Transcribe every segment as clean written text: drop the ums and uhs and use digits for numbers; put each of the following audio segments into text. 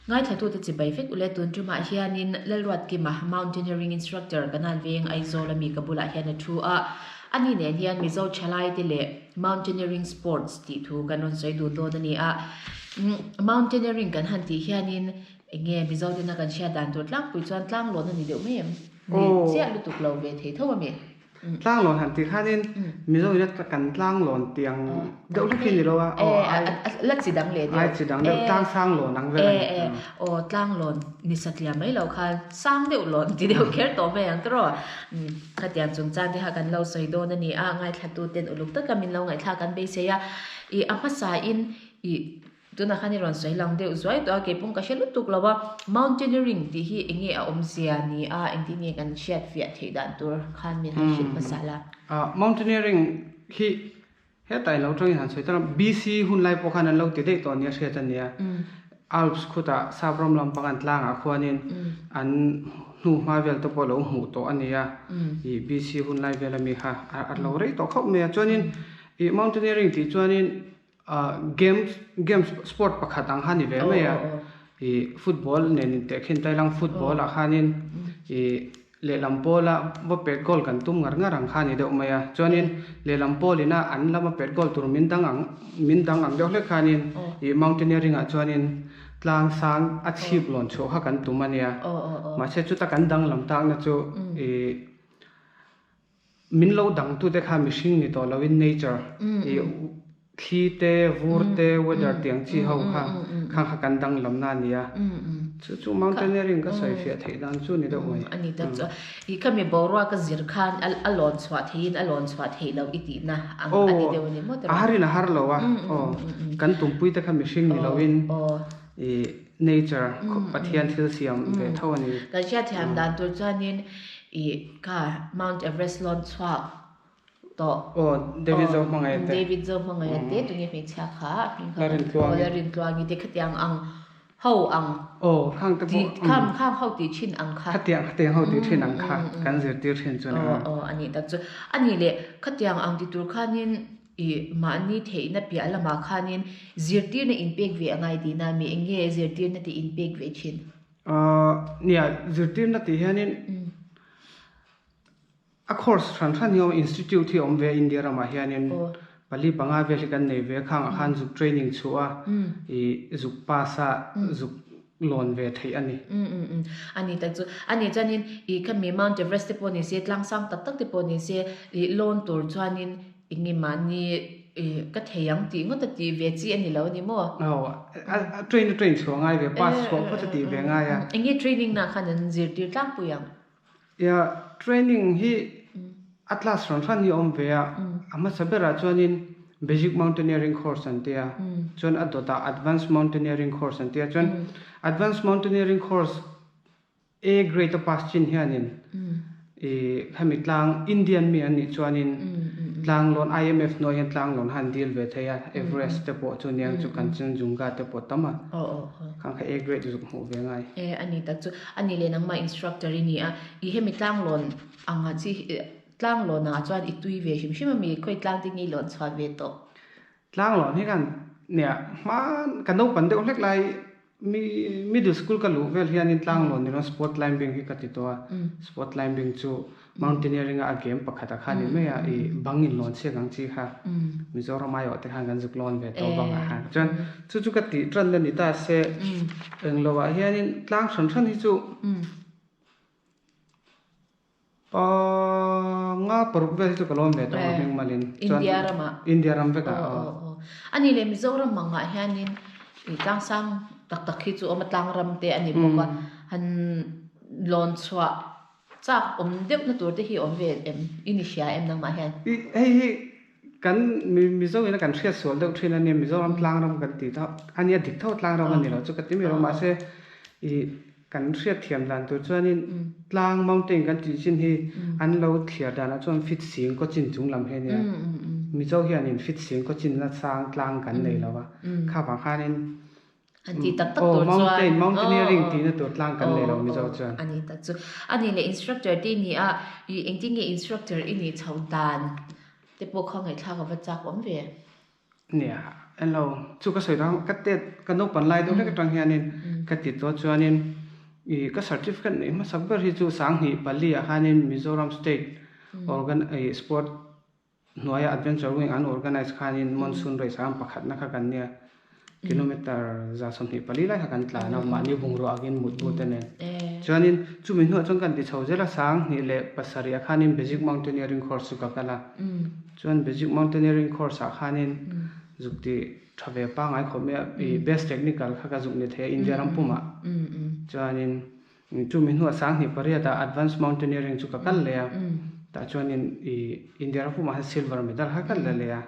Ngaithlatute chibai vek ule tun tumah hianin Lalruatkima Mountaineering Instructor Kanan Veng Aizawl ami ka bulah hian a thu a, ani nen hian Mizo thalaite leh Mountaineering Sports tih thu kan rawn sawi dun dawn a ni a. Mountaineering kan han tih hianin eng nge Mizo tena kan hriat dan tur tlangpui chuan tlanglawn a ni deuh mai em? Ni chiah lutuk lo ve thei tho a mi. Tlanglawn han tih khanin Mizo ina kan tlanglawn tih ang deuh hlek hi a ni lo a, aw ai la chi dang leh deuh ai chi dang deuh tlang sang lawn ang vel a ni. Aw tlanglawn ni satliah mai lo khan sang deuh lawn ti deuh kher tawh mai ang tawh khatiang chungchang te kha kan lo sawi dawn a ni a, ngaithlatu ten uluk taka min lo ngaihthlak kan beisei a, ih a hmasa in ih Tunah khan i rawn sawi lang deuh zuai tawh a, kei pawh ka hre lutuk lo a, mountaineering tih hi eng nge a awmzia ni a, engtin nge kan hriat fiah theih dan tur khan min han hrilh hmasa la. Mountaineering hi hetah in lo tangin han sawi ta lo, BC hun lai pawh khan an lo ti daih tawh nia hriat a nia. Alps khutah sap ram lampang an tlangah khuanin an hnuhma vel te pawh a lo hmuh tawh a nia, ih BC hun lai vel ami kha a lo rei tawh khawp mai a. Chuanin ih mountaineering tih chuanin Games games sport pakhat ang kha ni ve mai a ih football nen in teh khin tailang football ah khanin ih lehlam pawla va pet goal kan tum ngar ngar ang kha ni deuh mai a chuanin lehlam pawl ina an lama pet goal tur min dang ang min dang ang deuh hlek khanin ih mountaineering ah chuanin tlang sang a chhip lawn chhuah kha kan tum a nia mahse chuta kan danglam takna chu ih. Min lo dangtute kha mihring ni tawh loin nature i thli te, vur te, weather tiang chi ho kha khang kha kan danglamna a ni a. Chu chu mountaineering ka sawi fiah theih dan chu ni deuh mai. A ni tak chu. I khami boruak a zir khan a lawn chhuah theihin a lawn chhuah theih loh i tihna ang a ni deuh a ni maw tiraw? A harin a har lo a. Aw, kan tumpui te kha mihring ni loin i nature Pathian thil siam ve tho a ni. Kan hriatthiam dan tur chuanin I kha Mount Everest lawn chhuak tawh. Aw, David Zohmangaia te. David Zohmangaia te, tunge hmeichhia kha a hming kha. Lalrintluangi. Aw, Lalrintluangi te khatiang ang ho ang. Aw, khang te pawh. Khang khang ho tih thin ang kha. Khatiang khatiang ho tih thin ang kha kan zirtir thin chu ni. Aw, aw, a nih tak chu. A nih leh khatiang ang ti tur khanin i mahni theihna piah lamah khanin zirtirna inpek ve a ngai tihna mi eng nge zirtirna tih inpek ve thin? Nia, zirtirna tih hianin a course hran hran hi a awm a, institute hi a awm ve a India ramah hianin pali panga vel hi kan nei ve a, khangah khan zuk training chhuah a, ih zuk pass a, zuk lawn ve theih a ni. A ni tak chu, a ni chuanin ih khami Mount Everest te pawh ni se, tlang sang tak tak te pawh ni se, ih lawn tur chuanin Enge mahni ka thei ang tih ngawt a tih ve chi a ni lo a ni maw? Aw, a train a train chhuah ngai ve, pass chhuah phawt a tih ve ngai a. Enge training na khan an zirtir tlangpui ang? Ia, training hi a class hran hran hi a awm ve a, a hmasa berah chuanin Basic Mountaineering Course an tia, chuan a dawtah Advanced Mountaineering Course an tia, chuan Advanced Mountaineering Course A grade a pass chin hianin i hemi tlang Indian mi an nih chuanin tlanglawn IMF hnuai hian tlanglawn kha an deal ve thei a, Everest te pawh chu niang chu Kanchenjunga te pawh tam a, khang kha A grade zuk hmuh ve ngai. E a ni tak chu, a ni leh nangmah instructor i ni a, i hemi tlanglawn anga chi tlanglawn ah chuan i tui ve hrim hrim a mi, khawi tlang te nge i lawn chhuah ve tawh? Tlanglawn hi khan nia hman ka naupang deuh hlek lai mi middle school ka luh vel hianin tlanglawn ni lo sport climbing hi ka ti tawh a, sport climbing chu mountaineering a a game pakhat ah khan ni mai a i bang in lawn chhiak ang chi kha Mizoram aiawh te khan kan zuk lawn ve tawh bang ah khan chuan chu chu ka tih tan a ni ta se englo ah hianin tlang hran hran hi chu Nga paruk vel hi chu ka lawm ve tawh a hming malin. India ramah. India ram vekah aw. Aw aw. A nih leh Mizoram mangah hianin i tlangsang tak tak hi chu awm a tlang ram te a ni bawk a. Han lawn chhuah chak awm deuh na tur te hi awm ve em? I ni hria em nangmah hian? I hei hi kan Mizo ina kan hriat sual deuh thin a nia Mizoram tlang ram kan tih tho a nia dik tho tlang ram a ni lo chu ka ti mai lo mahse i Kan hriatthiam dan tur chuanin tlang, mountain, kan tih chin hi an lo thliar danah chuan fit sing kaw chin chung lam hi a nia. Mizo hianin fit sing kaw chin na sang tlang kan nei lo a, kha vang khanin An tih tak tak tur chuan mountain, mountaineering tihna tur tlang kan nei lo Mizo chuan. A ni tak chu. A nih leh instructor te i ni a, i engtin nge instructor i nih chho dan te pawh kha ngaihthlak a va chak awm ve. Nia. Enlo, chu ka sawi dang ka tet ka naupan lai deuh hlek atang hianin ka ti tawh chuanin ih ka certificate neih hmasak ber hi chu sanghnih pali ah khanin Mizoram State organ ih sport hnuaia adventure wing an organize khanin monsoon race ah pakhatna kha kan nia kilometer 124 lai kha kan tlan a mahni bungrua angin mutbu te nen chuanin chumi hnuah chuan kan ti chho zel a 2007 ah khanin basic mountaineering course chu ka kal a. Chuan Basic Mountaineering course ah khanin zuk ti tha ve pangngai khawp mai a, i best technical kha ka zuk ni thei a India ram pumah. Chuanin chumi hnuah 2008 ah Advanced Mountaineering chu ka kal leh a, tah chuanin i India ram pumah hian silver medal kha ka la leh a.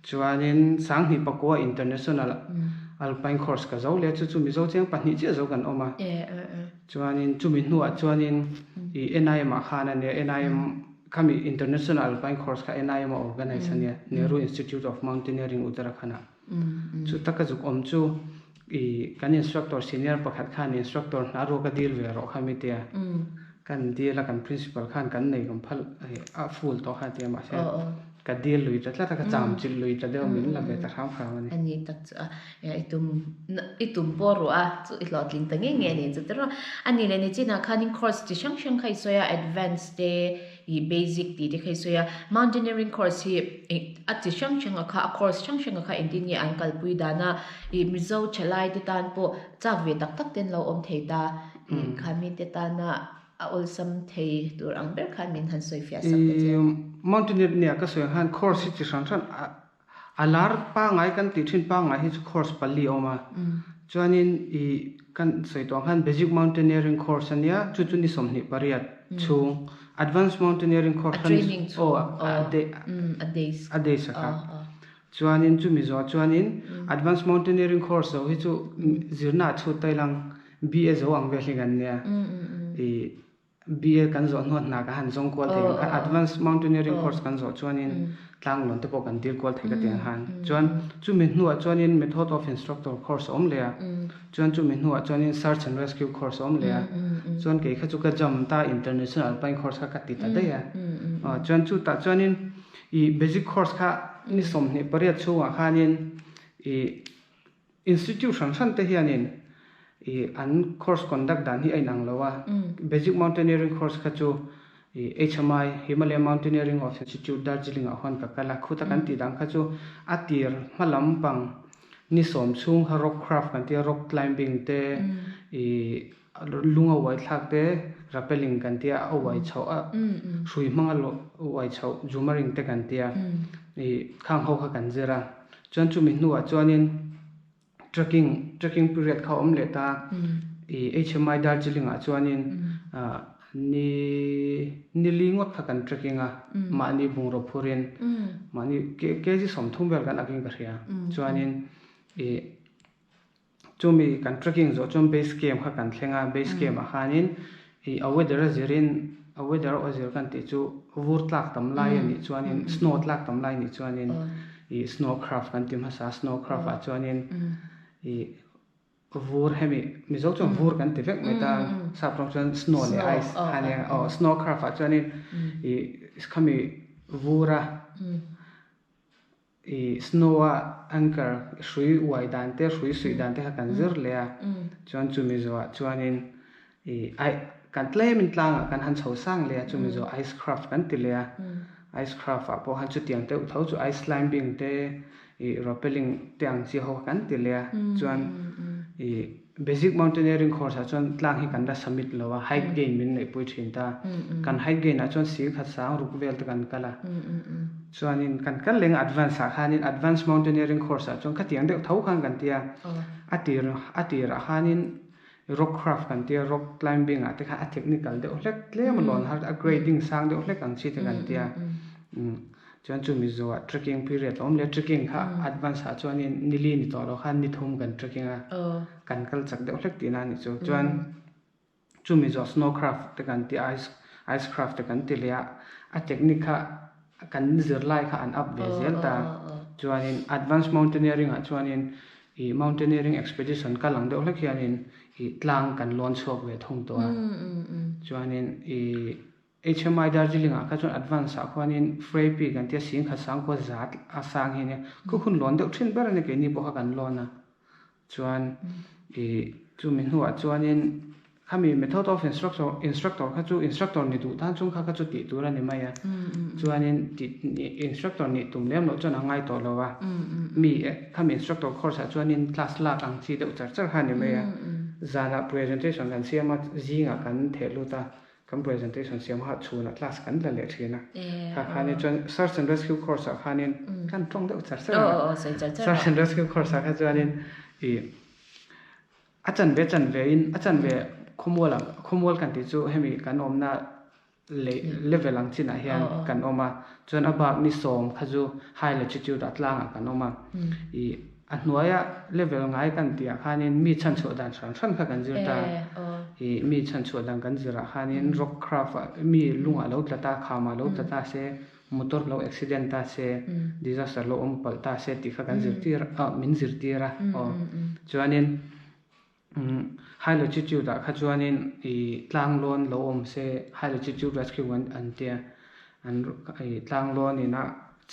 Chuanin 2009 International Alpine course ka zo leh a, chu chu Mizo chiang pahnih chiah zo kan awm a. Chuanin chumi hnuah chuanin i NIM ah khan a nia, NIM Khami International Alpine Course kha NIM a organize a nia, Nehru Institute of Mountaineering Uttarakhand ah. Chu taka zuk awm chu i kan instructor senior pakhat khan instructor hna ruak a deal ve rawh kha mi tia. Kan deal a kan principal khan kan nei kan phal a full tawh kha tia mahse ka deal lui ta tlat a ka cham chilh lui ta deuh min la ve ta hram hram a ni. A ni tak chu a i tum i tum pawh ruah a chu i hlawhtling ta ngei ngei a ni chu tiraw. A nih leh nichinah khanin course chi hrang hrang kha i sawi a advance te ih basic tih te kha i sawi a mountaineering course hi a chi hrang hrang a kha a course hrang hrang a kha engtin nge an kalpui dan a ih Mizo thalai te tan pawh chak ve tak tak ten lo awm thei ta ih khami te tana a awlsam thei tur ang ber khan min han sawi fiah sak ta che. Ih mountaineer nia ka sawi ang khan course hi chi hrang hrang a A lar pangngai kan tih thin pangngai hi chu course pali a awm a, chuanin ih kan sawi tawh ang khan Basic Mountaineering course a nia, chu chu ni 28 chhung, Advanced Mountaineering course kha ni aw a days a kha, chuanin chumi zawh chuanin Advanced Mountaineering course zo hi chu zirna ah chhut ta ilang BA zo ang vel hi kan nia ih BA kan zawh hnuah hna ka han zawng kual thei ang khan Advanced Mountaineering course kan zawh chuanin tlanglawn te pawh kan dil kual thei ka ti ang khan. Chuan chumi hnuah chuanin Method of Instructor course a awm leh a, chuan chumi hnuah chuanin Search and Rescue course a awm leh a, chuan kei kha chu ka jump ta International Alpine course kha ka ti ta daih a. Chuan chutah chuanin ih basic course kha ni 28 chhungah khanin ih Institute hran hran te hianin ih an course conduct dan hi a inang lo a, Basic Mountaineering course kha chu ih HMI, Himalaya Mountaineering of Institute, Darjeeling ah huan ka kal a, khuta kan tih dan kha chu a tir hma lam pang ni 10 chhung kha rock craft kan tia, rock climbing te ih lung a uai thlak te, rappelling kan tia, a uai chhoh a hrui hmanga uai chhoh jumaring te kan tia ih khang ho kha kan zir a. Chuan chumi hnuah chuanin trekking trekking period kha a awm leh ta ih HMI Darjeeling ah chuanin ah ni ni li ngawt kha kan trekking a mahni bungraw phurin mahni kg 30 vel kan akin ka hria chuanin ih Chumi kan trekking zawh chuan base camp kha kan thleng a, base camp ah khanin ih a weather a zirin a weather a zir kan tih chu vur tlak tam lai a nih chuanin snow tlak tam lai a nih chuanin ih snow craft kan ti hmasa a, snow craft ah chuanin ih vur hemi Mizo chuan vur kan ti vek mai ta sap rawng chuan snow leh ice kha nia aw snow craft ah chuanin ih khami vur a. I snow a anchor hrui uai dan te hrui suih dan te kha kan zir leh a, chuan chumi zawhah chuanin i ai kan tlemin tlangah kan han chho sang leh a, chumi zawh ice craft kan ti leh a, ice craft ah pawh khan chutiang deuh tho chu ice climbing te i rappelling te ang chi ho kha kan ti leh a, chuan i basic mountaineering course ah chuan tlang hi kan la summit lo a, height gain min neihpui thin ta, kan height gain ah chuan 10,000 sanghruk vel te kan kal a. Chuanin kan kal leng advance ah khanin advance mountaineering course ah chuan khatiang deuh tho khan kan ti a, a tir a tirah khanin rock craft kan ti a, rock climbing ah te khan a technical deuh hlek tlem a lawn har a grading sang deuh hlek ang chi te kan ti a, chuan chumi zawhah trekking period a awm leh a, trekking kha advance ah chuanin ni li ni tawh lo khan ni thum kan trekking a, kan kal chak deuh hlek tihna a nih chu. Chuan Chumi zawh snow craft te kan ti a, ice ice craft te kan ti leh a, a technique kha kan zirlai kha an up ve zel ta. Chuanin advance mountaineering ah chuanin ih mountaineering expedition kal ang deuh hlek hianin ih tlang kan lawn chhuak ve thung tawh a. Chuanin ih. HMI Darjeeling ah kha chuan advance ah khuanin Frey Peak an tia singkhat sangkua zat a sang hi ania khu hun lawn deuh thin ber a ni keini pawh kha kan lawn a chuan ih chumi hnuah chuanin khami method of instructor instructor kha chu instructor ni duh tan chung kha kha chu tih tur a ni mai a chuanin tih instructor nih tum lem loh chuan a ngai tawh lo a mi khami instructor course ah chuanin class lak ang chi deuh char char kha a ni mai a zanah presentation kan siam a zingah kan theh lut a. Kan presentation siam kha chhunah class kan la leh thin a. Kha khanin chuan search and rescue course ah khanin kan tawng deuh char char a. Search and rescue course ah kha chuanin i a chanve chanve in a chanve khawmual ah khawmual kan tih chu hemi kan awmna lei level ang chinah hian kan awm a. Chuan a bak ni sawm kha chu high latitude ah tlangah kan awm a. I A hnuaia level ngai kan tihah khanin mi chhanchhuah dan hran hran kha kan zir ta. I mi chhanchhuah dan kan zirah khanin rock craft ah mi lungah lo tla ta, khamah lo tla ta se, motor lo accident ta se, disaster lo awm palh ta se tih kha kan zirtir a, min zirtir a. Aw chuanin high latitude ah kha chuanin i tlanglawn lo awm se high latitude rescue an an tia an i tlanglawn in a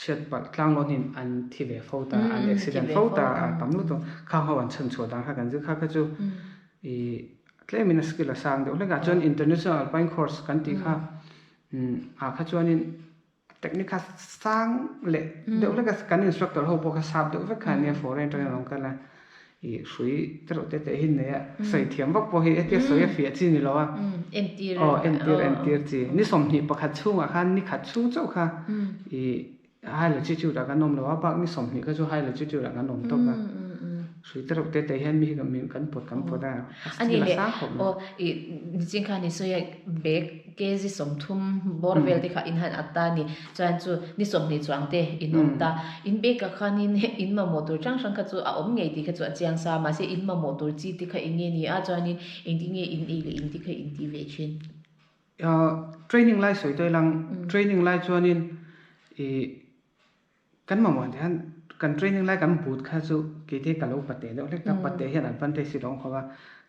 chhiat palh tlanglawn in an thi ve fo ta an accident fo ta a tam lutuk khang ho an chhan chhuah dan kha kan zir kha kha chu i tlem in a skill a sang deuh hlek a chuan international alpine course kan tih kha ah kha chuanin Technique kha sang leh deuh hlek a, kan instructor ho pawh kha sap deuh vek kha an nia, foreign atangin an rawn kal a, ih hrui te reuh te te hi an nei a, sawi thiam vak pawh hi hetia sawi a fiah chi ni lo a, aw entir entir chi, ni 21 chhungah khan ni khat chhung chauh kha ih high latitude ah kan awm lo a, bak ni 20 kha chu high latitude ah kan awm tawp a, hrui te reuh te te hian mi hi kan pawt kan pawt a, a skill a sang khawp mai. Aw ih nichin khan i sawi a bag Kg 30 bawr vel te kha in han at ta a ni. Chuan chu ni 20 chuang te in awm ta. In bag ah khanin in mamawh tur hrang hrang kha chu a awm ngei tih kha chu a chiang sa a, mahse in mamawh tur chi te kha eng nge ni a, chuanin engtin nge in ei leh in te kha in ti ve thin? Training lai sawi tawh ilang, training lai chuanin ih Kan mamawh te hian kan training lai kan but kha chu kei te ka lo pate deuh hlek ta, pate hian advantage hi a lo awm khawp a,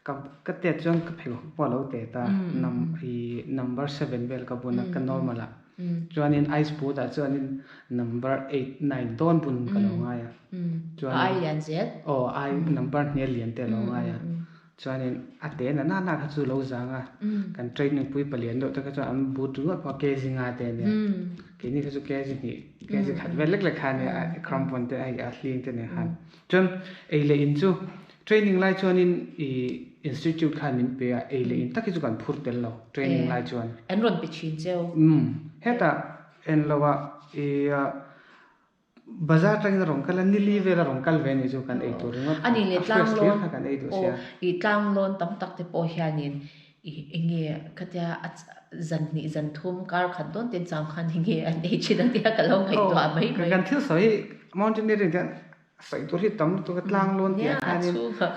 ka ka tet chuan ka pheikhawk pawh a lo tet a, num ih number seven vel ka bun a ka normal ah, chuanin ice boot ah chuanin number eight nine dawn bun ka lo ngai a, chuanin aw ai number hnial lian te a lo ngai a. Chuanin a te na na na kha chu lo zang a, kan training pui palian deuh te kha chuan an but ringawt pawh a kg nga te ania, keini kha chu kg hnih, kg khat vel lek lek kha ania a crampon te a a hling te nen khan. Chuan ei leh in chu training lai chuanin ih institute khan min pe a, ei leh in tak hi chu kan phur tel lo training lai chuan. An rawn pe thin cheu. Umm hetah en lo ah ih Bazar tangin a rawn kal a, nili vel a rawn kal ve anih chu kan ei tur ringawt kha. A fresh hlir kha kan ei duh sia. I tlang lawn tam tak te pawh hianin i enge khatia a zan hnih zan thum kar khat dawn ten chang khan enge an ei thin ang tia ka lo ngaihtuah mai mai. Kan thil sawi hi mountaineering te hian sawi tur hi tam lutuk a tlang lawn tih ah khanin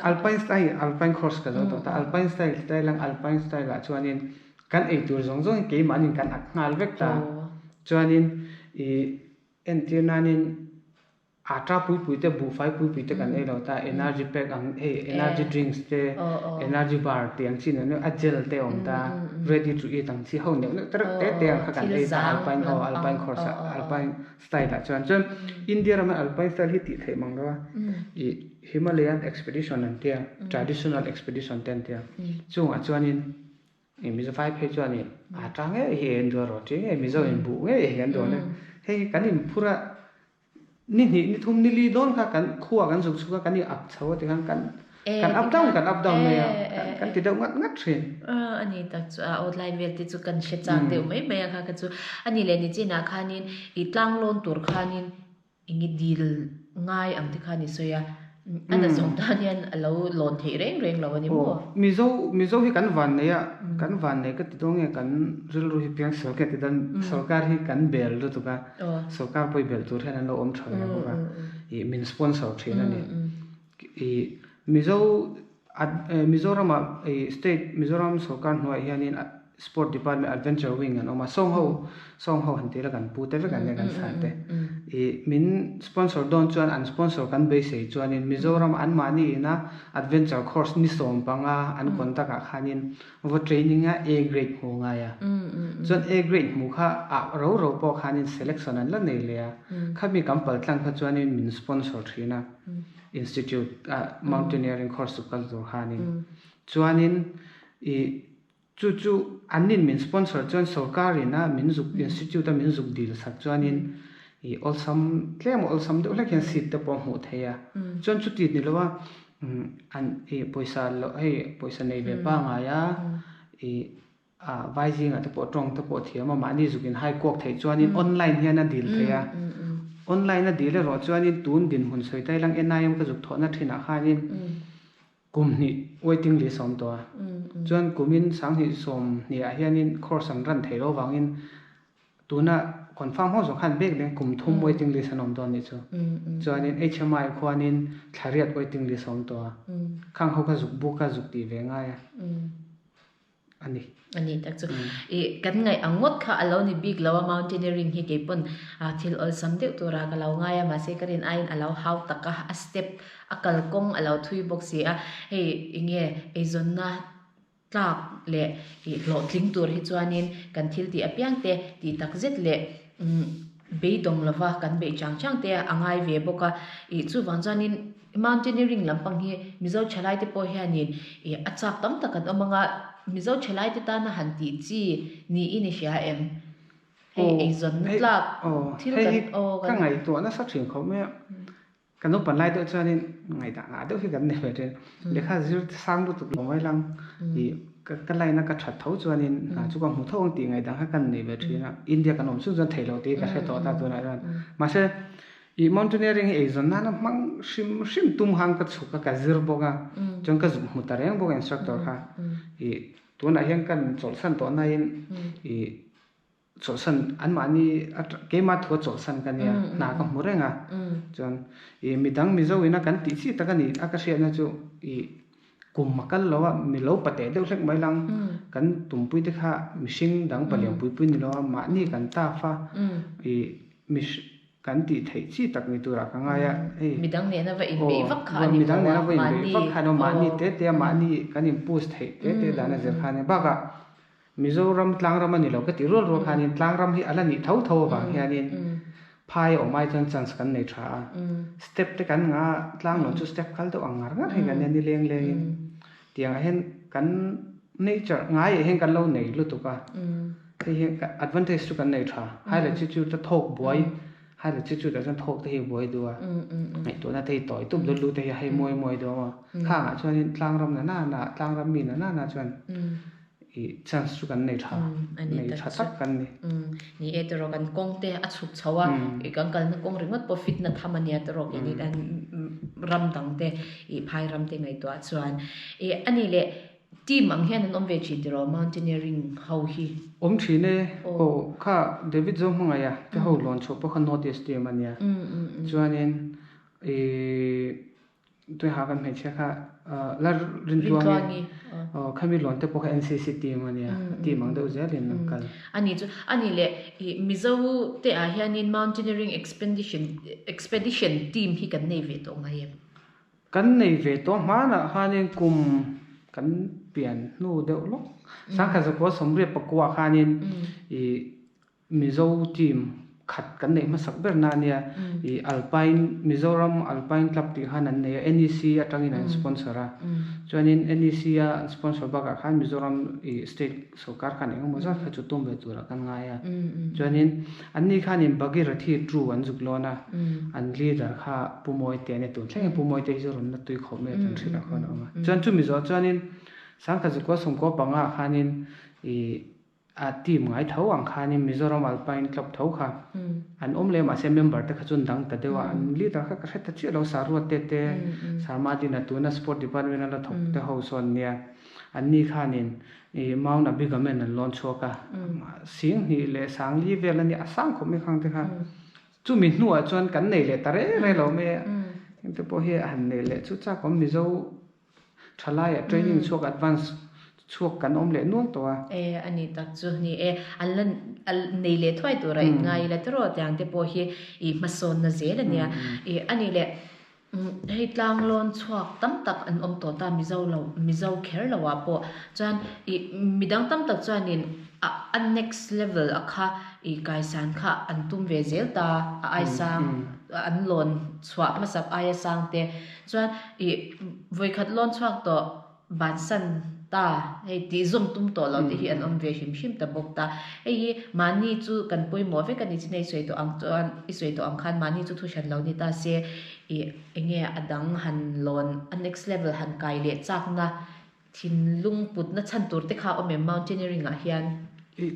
alpine style alpine course ka zo tawh ta alpine style style ang alpine style ah chuanin kan ei tur zawng zawng hi keimahni kan ak nghal vek ta chuanin i Entir nanin atta pui pui te, buhfai pui pui te kan ei lo ta, energy pack ang hei energy drinks te, energy bar tih ang chi neuh neuh a gel te awm ta, ready to eat ang chi ho neuh neuh te reuh te te ang kha kan ei ta alpine aw alpine course ah alpine style ah chuan. Chuan India rama alpine style hi tih theih mang lo a, ih Himalayan expedition an tia, traditional expedition te an tia, chungah chuanin I Mizo vai phei chuan i a ta ngei hi en duh a rawh ṭi ngei Mizo in buh ngei hi an dawn a, hei hi kan inphur a, ni hnih ni thum ni li dawn kha kan khuaa kan zuk chhuk a kan i up chho a tikhan kan kan up down kan up down mai a, kan ti deuh ngat ngat ṭhin. A ni tak chu a outline vel te chu kan hre chak deuh mai mai a kha kha chu a ni leh nichinah khanin i tlanglawn tur khanin Eng i dil ngai ang te khan i sawi a, a na zawng tan hian a lo lawn theih reng reng lo a ni maw? Aw, Mizo, Mizo hi kan van nei a, kan van nei ka ti dawn nge kan rilru hi piang sual ka ti dawn, sorkar hi kan bel lutuk a, sorkar pawh i bel tur hian an lo awm tha ve bawk a, ih min sponsor thin a ni. Ih Mizo, Mizoramah ih state Mizoram sorkar hnuaiah hianin. Sport Department Adventure Wing an awm a, sawng ho sawng ho han tila kan pu te vek an nia kan sar te. Ih min sponsor dawn chuan an sponsor kan beisei chuanin Mizoram anmahni ina Adventure Course ni 15 an conduct ah khanin va training a A grade hmu ngai a. Chuan A grade hmu kha ah ro ro pawh khanin selection an la nei leh a. Khami kan pal tlang kha chuanin min sponsor thin a Institute ah Mountaineering course chu kal tur khanin. Chuanin ih Chu chu annin min sponsor chuan sorkar in a min zuk institute a min zuk dil sak chuanin ih awlsam tlem awlsam deuh hlek hian seat te pawh a hmuh theih a. Chuan chuti ni lo a an ih pawisa loh hei pawisa nei ve pangai a ih ah vai zingah te pawh tawng te pawh thiam a mahni zuk in hai kuak theih chuanin online hian a dil theih a. Online a dil erawh chuanin tun dinhmun sawi tai lang NIM ka zuk thawhna thinah khanin Kum hnih waiting list a awm tawh a, chuan kumin 2020 ah hianin course an run theih loh avangin tuna confirm ho zawng khan bek leng kum thum waiting list an awm dawn nih chu. Chuanin HMI khuanin thla riat waiting list a awm tawh a, khang ho kha zuk book a zuk tih ve ngai a. a ni. A ni tak chu. I kan ngaih ang ngawt kha a lo ni bik lo a, mountaineering hi kei pawn thil awlsam deuh tura ka lo ngai a, mahse ka rin aiin a lo hau tak a, a step a kalkawng a lo thui bawk si a, hei enge eizawnna tlak leh i hlawhtling tur hi chuanin kan thil tih apiang te tih tak zet leh beidawng lova kan beih chang chang te a ngai ve bawk a, i chuvang chuanin Mountaineering lampang hi Mizo thalaite pawh hianin ih a chak tam tak an awm anga Mizo thalaite tana han tih chi niin i hria em? Hei eizawnna tlak thil kan aw kan. Ka ngaihtuah nasa thin khawp mai a, ka naupan lai deuh chuanin ngaihdah ngah deuh hi kan nei ve thin. Lehkha zir sang lutuk lo mai lang ih ka line a ka that tho chuanin hna chu ka hmu tho ang tih ngaihdan kha kan nei ve thin a, India kan awm chung chuan theih loh tih ka hre tawh ta tunah chuan. Mahse Ih mountaineering hi eizawn nana hmang hrim hrim tum khan ka chhuk a, ka zir bawk a, chuan ka zuk hmu ta reng bawk a instructor kha. Ih tunah hian kan chawlhsan tawh nain ih chawlhsan anmahni keimah thua chawlhsan ka nia, hna ka hmu reng a, chuan ih midang Mizo ina kan tih chi tak a ni a ka hriatna chu ih kum a kal lo a, mi lo pateh deuh hlek mai lang, kan tumpui te kha mihring dang palian pui pui ni lo a, mahni kan taf a, ih mihring. Kan tih theih chi tak ni turah ka ngai a, hei. Midang nena va inbeih vak kha a ni lo a, mahni vak kha a ni lo a, mahni te te a, mahni kan in push theih te te dan a zir kha a ni. Bakah Mizoram tlangram a ni lo ka tih rual rual khanin tlangram hi a la nih tho tho avang hianin phai a awm ai chuan chance kan nei tha a, step te kan ngah a, tlang lawn chu step kal deuh ang ngar ngar hi kan nia ni leng lengin. Tiangah hian kan nature ngaiah hian kan lo nei lutuk a, hei hi advantage chu kan nei tha. Hai leh chi chu ta thawk buai, hai leh chi chu tah chuan thawk te hi buai duh a, ngaihtuahna te hi tawi tup deuh lu te hi a hei mawi mawi duh a, khangah chuanin tlangram na na na, tlangram mi na na na chuan ih chance chu kan nei tha, nei tha tak kan ni. Ni e tawrh kan kawng te a chhuk chho a, ih kan kalna kawng ringawt pawh fit na tham a nia tawrh keini kan ram dang te ih phai ram te ngaihtuah chuan ih a nih leh team ang hian an awm ve thin tiraw mountaineering ho hi. Awm thin e, aw kha David Zohmangaia te ho lawn chhuah pawh kha North East team a nia, chuanin ih Tuiha kan hmeichhia kha la Rintluangi khami lawn te pawh kha NCC team a nia, team ang deuh zelin an kal. A ni chu, a ni leh i Mizo te ah hianin Mountaineering Expedition Expedition team hi kan nei ve tawh ngai em? Kan nei ve tawh hmanah khanin kum kan pian hnu deuh lawk, 1989 ah khanin i Mizo team khat kan neih hmasak ber na ania, i Alpine, Mizoram Alpine Club tih khan an nei a, NEC atangin an sponsor a, chuanin NEC a an sponsor bakah khan Mizoram i state sorkar khan engemaw zat kha chu tum ve turah kan ngai a, chuanin anni khanin Bhagirathi two an zuk lawn a, an leader kha Pu Mawite a nia, tun thlengin Pu Mawite hi chu rawn la tui khawp mai a, kan hrilh ah khan a awm a, chuan chumi zawh chuanin 1995 ah khanin i A team ngai tho ang khanin Mizoram Alpine Club tho kha an awm leh mahse member te kha chu an dang ta deuh a, an leader kha ka hre ta chiah lo Saruat te te Sarma Dina tuna Sport Department a la thawk te ho sawn nia anni khanin ih Mount Abigamen an lawn chhuak a, 2040 vel a nia a sang khawp mai khang te kha chumi hnuah chuan kan nei leh ta reng reng lo mai a, heng te pawh hi a han nei leh chu chak awm Mizo thalaiah training chhuak advance. Chhuak kan awm leh nual tawh a. E, a ni tak chu ni e. An la nei leh thuai tura in ngai ila tiraw tiang te pawh hi i hmasawnna zel a nia. I a nih leh hei tlanglawn chhuak tam tak an awm tawh ta Mizo lo Mizo kher lo ah pawh chuan i midang tam tak chuanin a a next level a kha i kaisan kha an tum ve zel ta a aisang an lawn chhuah hmasak aia sang te chuan i vawikhat lawn chhuak tawh Bansan ta, hei tih zawm tum tawh lo te hi an awm ve hrim hrim ta bawk ta. Hei hi mahni chu kan pawimawh vek a ni chin a i sawi tawh ang chuan i sawi tawh ang khan mahni chu thu hran lo ni ta se ih eng nge a dang han lawn a next level han kai leh chakna thinlung putna chhan tur te kha a awm em mountaineering ah hian? Ih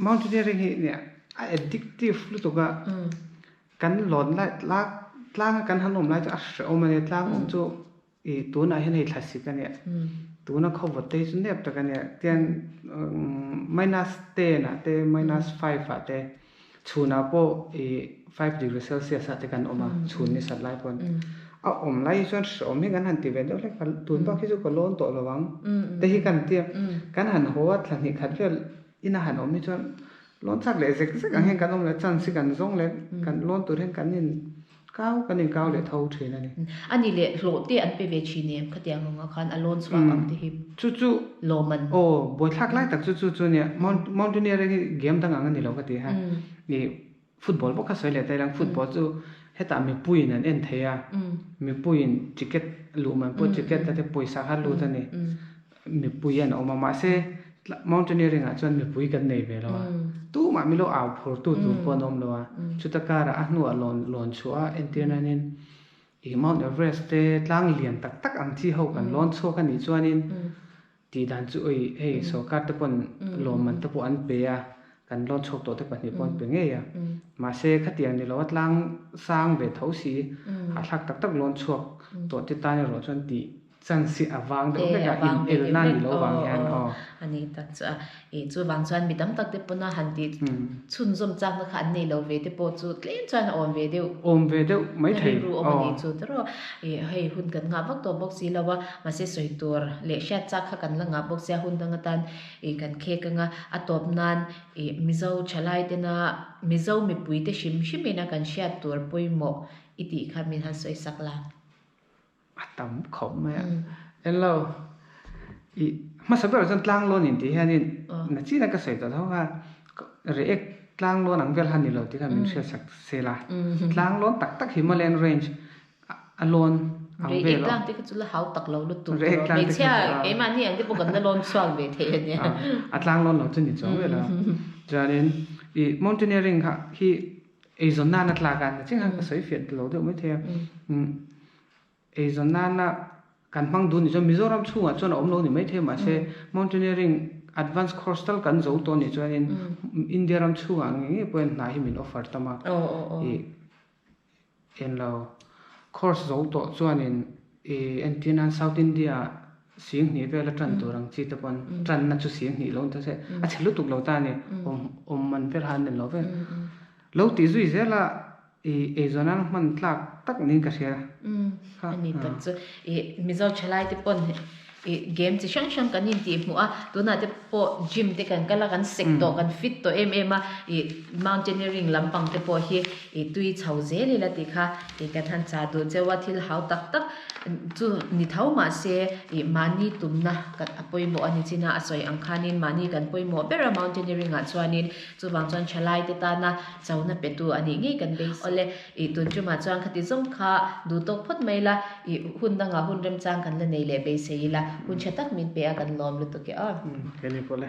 mountaineering hi nia a addictive lutuk a kan lawn lai tlang a kan han awm lai chu a hrehawm a nia tlang awm chu I tunah hian hei thlasik a nia. Tuna khawvawt te hi chu nep tak a nia. Tian minus 10 ah te minus 5 ah te chhunah pawh i 5 degree celsius ah te kan awm a, chhun ni sat lai pawn. A awm lai hi chuan hrehawm hi kan han ti ve deuh hlek a, tun bak hi chu ka lawn tawh lo ang te hi kan ti a. Kan han haw a thla hnih khat vel ina han awm hi chuan lawn chak leh zek zek ang hian kan awm leh chance hi kan zawng leh kan lawn tur hian kan in Kau kan inkau leh tho thin a ni. A ni leh hlawh te an pe ve thin em? Khatiang anga khan a lawn chhuak ang te hi. Chu chu. Lawm an. Aw, buaithlak lai tak chu chu chu nia. Mountaineering hi game dang ang a ni lo ka ti ha. Ni football pawh kha sawi leh ta ilang football chu hetah mipuiin an en thei a. Mipuiin ticket luh man pawh ticket a te pawisa kha lut a ni. Mipui an awm a, mahse mountaineering ah chuan mipui kan nei ve lo a, tumah milo au phur tu tur pawh an awm lo a, chuta karah a hnuah lawn lawn chhuah a entir nanin ih Mount Everest te tlang lian tak tak ang chi ho kan lawn chhuak a nih chuanin tih dan chu ui hei sorkar te pawn lawmman te pawh an pe a, kan lawn chhuak tawh te pahnih pawh an pe ngei a, mahse khatiang ni lo a tlang sang ve tho si hahthlak tak tak lawn chhuak tawh te tan erawh chuan tih Chance hi a vang deuh hlek a, in elna ni lo vang hian aw. A ni tak chu a, ih chuvang chuan mi tam tak te pawna han tih chhunzawm chakna kha an nei lo ve te pawh chu tlem chuan a awm ve deuh. Awm ve deuh mai thei aw. Rilru awm a ni chu tawrh ih hei hun kan ngah vak tawh bawk si lo a, mahse sawi tur leh hriat chak kha kan la ngah bawk sia hun dang atan ih kan khek anga a tawp nan ih Mizo thalai tena Mizo mipui te hrim hrim ina kan hriat tur pawimawh i tih kha min han sawi sak la. A tam khawp mai a. Hello. I hmasa berah chuan tlang lawn in tih hianin nachina ka sawi tawh tho kha react tlang lawn ang vel kha ni lo tih kha min hriat sak sel a. Tlang lawn tak tak Himalayan range a lawn ang vel React tlang te kha chu la hau tak lo lutuk tawh. Hmeichhia keimahni ang te pawh kan la lawn chhuak ve thei a nia. A tlang lawn lo chu ni chuang vel a. Chuanin i mountaineering kha hi Eizawn nana tlak a, naching khan ka sawi fiah lo deuh maithei a. Eizawn nana kan hmang duh nih chuan Mizoram chhungah chuan a awm lo ni maithei mahse mountaineering advance course tal kan zo tawh nih chuanin India ram chhungah ngei ngei pawhin hna hi min offer tam a. Ih englo course zo tawh chuanin ih entir nan South India ah sing hnih vela tan tur ang chi te pawn tanna chu sing hnih lo ni ta se a chhe lutuk lo ta a ni awm awm man vel han ni lo vel lo tih zui zel a i eizawn nan hman tlak tak niin ka hria kha a ni tak chu i Mizo thalai te pawn i game chi hrang hrang kan intih hmuh a tunah te pawh gym te kan kal a kan sek tawh kan fit tawh em em a i mountaineering lampang te pawh hi i tui chho zel ila tih kha i kan han chah duh cheu a thil hau tak tak chu ni tho mahse ih mahni tumna kan a pawimawh a ni chin a a sawi ang khanin mahni kan pawimawh ber a mountaineering ah chuanin chuvang chuan thalai te tana chona pe tu a nih ngei kan beisei awle ih tun tumah chuan khati zawng kha duh tawk phawt mai la ih hun dangah hun remchang kan la nei leh beisei ila hun tha tak min pe a kan lawm lutuk e aw. Kei ni pawh le.